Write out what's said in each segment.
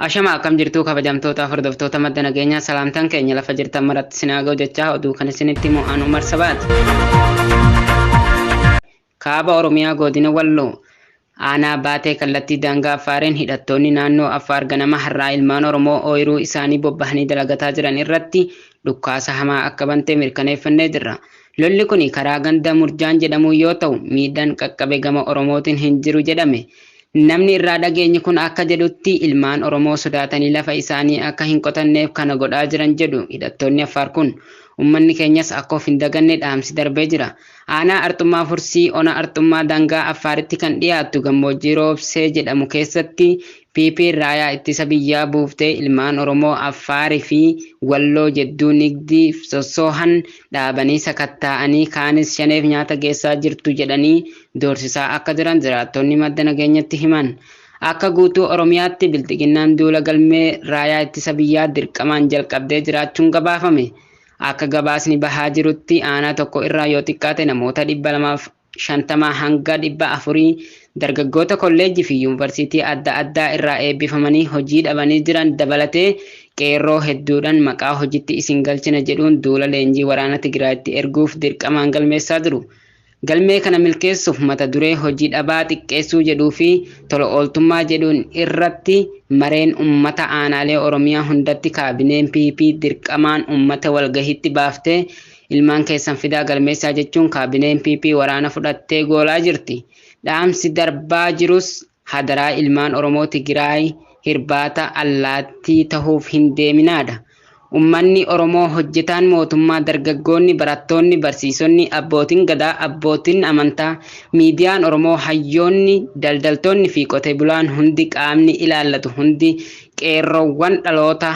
Ashama akkam jirtuu kabajamtoota hordoftoota madda nageenyaa salaamtaan keenya lafa jirtan maratti sinaa ga'u jechaa oduu kan isinitti himu aan Umar Sabaati. Kaaba Oromiyaa godina Walloo aanaa baatee kallattii daangaa Affaariin hidhattoonni naannoo Affaar ganama har'aa ilmaan Oromoo ooyiruu isaanii bobbahanii dalagataa jiran irratti dhukkaasa hamaa akka bante mirkaneeffannee jirra. Lolli kun karaa ganda Murjaan jedhamu yoo ta'u miidhaan qaqqabe gama Oromootiin hin jiru jedhame. Namni irraa dhageenye kun akka jedhutti ilmaan Oromoo sodaatanii lafa isaanii akka hin qotanneef kana godhaa jiran jedhu hidhattoonni Affaar kun. Uummanni keenyas akka of hin daganne dhaamsi darbee jira. Aanaa Arxummaa Fursii Ona Arxummaa daangaa Affaaritti kan dhiyaattu gammoojjii Roobsee jedhamu keessatti PP raayaa ittisa biyyaa buuftee ilmaan Oromoo Affaarii fi Walloo jedduu nigdii sossoohan dhaabanii sakattaa'anii kaanis shaneef nyaata geessaa jirtu jedhanii doorsisaa akka jiran jiraattonni madda nageenyatti himan. Akka guutuu Oromiyaatti bilxiginnaan duula galmee raayaa ittisa biyyaa dirqamaan jalqabdee jiraachuun gabaafame. Akka gabaasni bahaa jirutti aanaa tokko irraa yoo xiqqaate namoota 250 hanga 400 dargaggoota kolleejjii fi yuunivarsiitii adda addaa irraa eebbifamanii hojii dhabanii jiran dabalatee qeerroo hedduudhaan maqaa hojiitti isin galchina jedhuun duula leenjii waraana Tigraayitti erguuf dirqamaan galmeessaa jiru. Galmee kana milkeessuuf mata duree hojii dhabaa xiqqeessuu jedhuu fi tola ooltummaa jedhuun irratti mareen uummata aanaalee Oromiyaa hundatti kaabineen PP dirqamaan uummata walgahiitti baaftee ilmaan keessan fidaa galmeessaa jechuun kaabineen PP waraana fudhattee goolaa jirti. Dhaamsi darbaa jirus hadaraa ilmaan Oromoo Tigraay hirbaata allaattii tahuuf hin deeminaadha. Uummanni Oromoo hojjetaan mootummaa, dargaggoonni, barattoonni, barsiisonni, abbootiin gadaa, abbootiin amantaa, miidiyaan Oromoo, hayyoonni, daldaltoonni fi qotee bulaan hundi qaamni ilaallatu hundi qeerroowwan dhaloota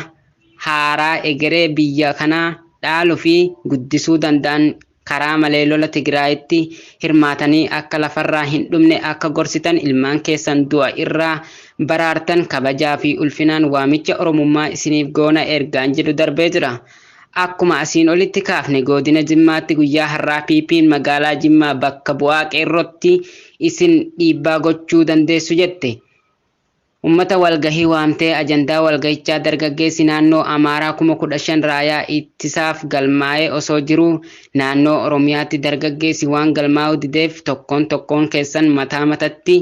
haaraa egeree biyya kanaa dhaaluu fi guddisuu danda'an karaa malee lola Tigraayitti hirmaatanii akka lafarraa hin dhumne akka gorsitan ilmaan keessan du'a irraa baraartan kabajaa fi ulfinaan waamicha Oromummaa isiniif goona ergaan jedhu darbee jira. Akkuma asiin olitti kaafne godina Jimmaatti guyyaa har'aa PP'n magaalaa Jimmaa bakka bu'aa qeerrootti isin dhiibbaa gochuu dandeessu jette. Uummata walgahii waamtee ajandaa walgahichaa dargaggeessi naannoo Amaaraa 15,000 raayaa ittisaaf galmaa'ee osoo jiruu naannoo Oromiyaatti dargaggeessi waan galmaa'uu dideef tokkoon tokkoon keessan mataa matatti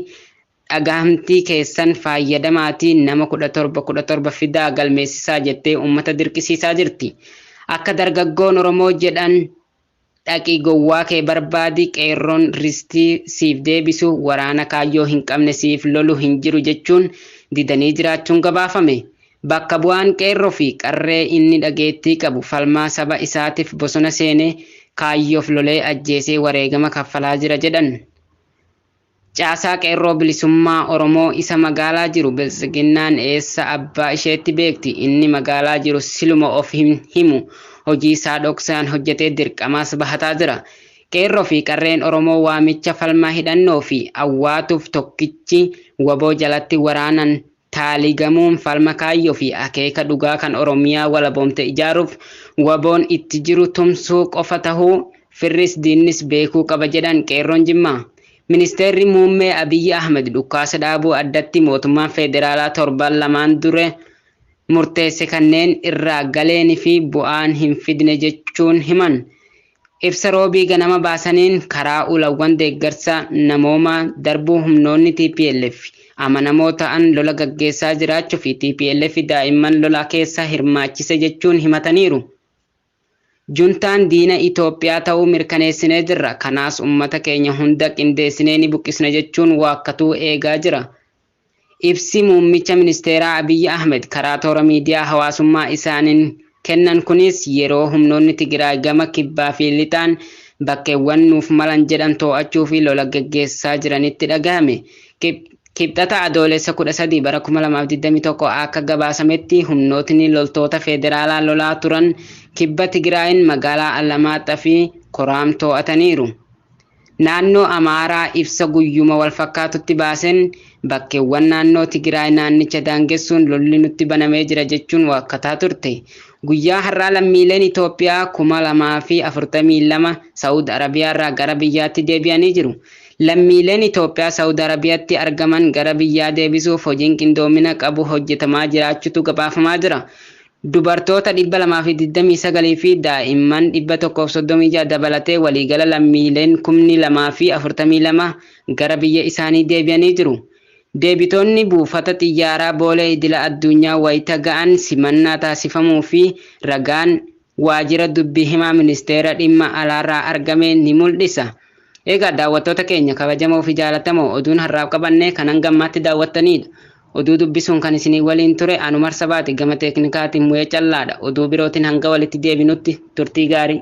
dhagahamtii keessan fayyadamaatii nama 17 17 fidaa galmeessisaa jettee uummata dirqisiisaa jirti. Akka dargaggoon Oromoo jedhan dhaqii gowwaa kee barbaadi qeerroon ristii siif deebisu waraana kaayyoo hin qabne siif lolu hin jiru jechuun didanii jiraachuun gabaafame. Bakka bu'aan qeerroo fi qarree inni dhageettii qabu falmaa saba isaatiif bosona seenee kaayyoof lolee ajjeesee wareegama kaffalaa jira jedhan. Caasaa qeerroo bilisummaa Oromoo isa magaalaa jiru biltsiginnaan eessa abbaa isheetti beekti. Inni magaalaa jiru siluma of hin himu. Hojii isaa dhoksaan hojjetee dirqamaas bahataa jira. Qeerroo fi qarreen Oromoo waamicha falmaa hidhannoo fi awwaatuuf tokkichi waboo jalatti waraanan taaligamuun falma kaayyoo fi akeeka dhugaa kan Oromiyaa walaboomte ijaaruuf waboon itti jiru tumsuu qofa tahuu firris diinnis beekuu qaba jedhan qeerroon Jimmaa. Ministeerri muummee Abiyyi Ahmed dhukkaasa dhaabuu addatti mootummaan federaalaa torban lamaan dure murteesse kanneen irraa galeen fi bu'aan hin fidne jechuun himan. Ibsa roobii ganama baasaniin karaa ulawwan deeggarsa namoomaa darbuu humnoonni TPLF amanamoo ta'an lola gaggeessaa jiraachuu fi TPLF daa'imman lola keessa hirmaachise jechuun himataniiru. Juntaan diina Itoophiyaa ta'uu mirkaneessinee jirra. Kanaas uummata keenya hunda qindeessinee ni buqqisna jechuun waakkatuu eegaa jira. Ibsi muummicha ministeeraa Abiyyi Ahmed karaa toora miidiyaa hawaasummaa isaaniin kennan kunis yeroo humnoonni Tigraay gama kibbaa fi lixaan bakkeewwan nuuf malan jedhan to'achuu fi lola gaggeessaa jiranitti dhagahame. Kibxata Adoolessa 13 bara 2021 akka gabaasametti humnootni loltoota federaalaa lolaa turan kibba Tigraayin magaalaa Alamaaxaa fi Koraam to'ataniiru. Naannoo Amaaraa ibsa guyyuma walfakkaatutti baaseen bakkeewwan naannoo Tigraay naannicha daangessuun lolli nutti banamee jira jechuun waakkataa turte. Guyyaa har'aa lammiileen Itoophiyaa 2042 Saa'ud Arabiyaarraa gara biyyaatti deebi'anii jiru. Lammiileen Itoophiyaa Saawud Arabiyaatti argaman gara biyyaa deebisuuf hojiin qindoomina qabu hojjetamaa jiraachuutu gabaafamaa jira. Dubartoota 229 fi daa'imman 136 dabalatee waliigala lammiileen 2042 gara biyya isaanii deebi'anii jiru. Deebitoonni buufata xiyyaaraa Boolee idila addunyaa wayita ga'an simannaa taasifamuu fi ragaan waajjira dubbii himaa ministeera dhimma alaarraa argame ni mul'isa. Egaa daawwattoota keenya kabajamoo fi jaalatamoo, oduun har'aaf qabanne kan hanga ammaatti daawwattanidha. Oduu dubbisuun kan isinii waliin ture Anumar Sabaati, gama teeknikaatiin Mu'ee Callaadha. Oduu birootiin hanga walitti deebinutti turtii gaarii.